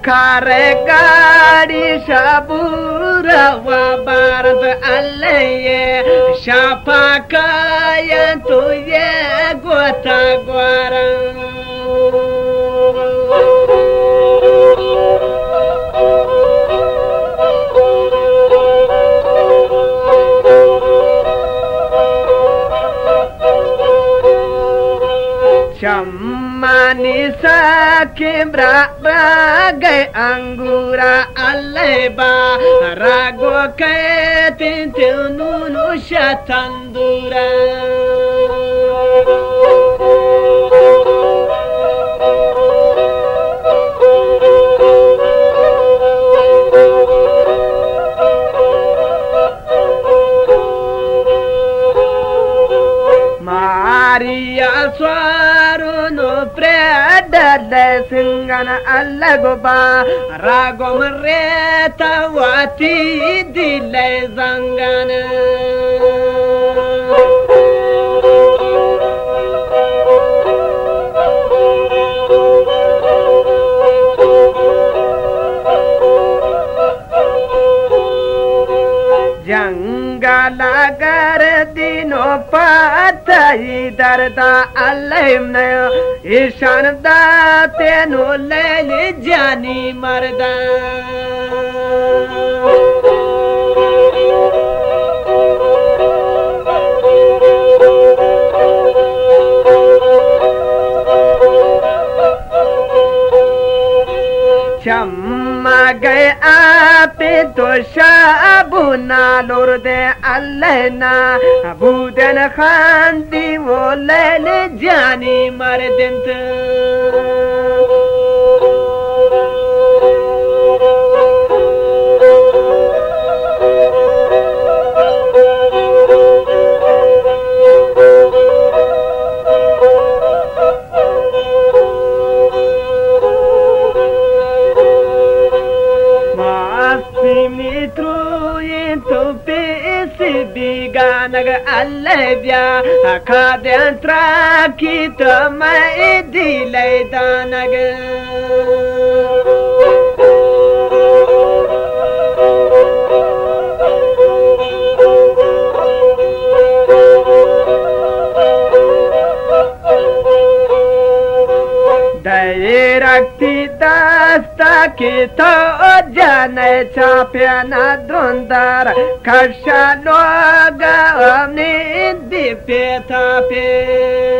کار گاڑی شابور و بارد اللہ، شاپا کاین تو یہ گوتا گوارن۔ چمانی ساکیں برا برا گئے انگورا، اللہ با راگو کئے تین تین نونو شتن دورا۔ ماریا سوارونو پریڈ سنگن الگ با راگم ریت واتی دل زنگن۔ جنگل گردین و پتئی دردا الم نیا، ایشان داتین و لیل جانی مردن۔ چم گئے آپ تو شابو نالور دے اللہ نا بودن خاندی و لیل جانی مردنت۔ ماستی میتروین تو پیس بیگانگ اللہ بیا، کادن تراکی تو مئے دیلے دانگ۔ دیرکتی دستا کی تو جانے چاپیا ندرندر، کشا لوگا امنی دی پیتا پی۔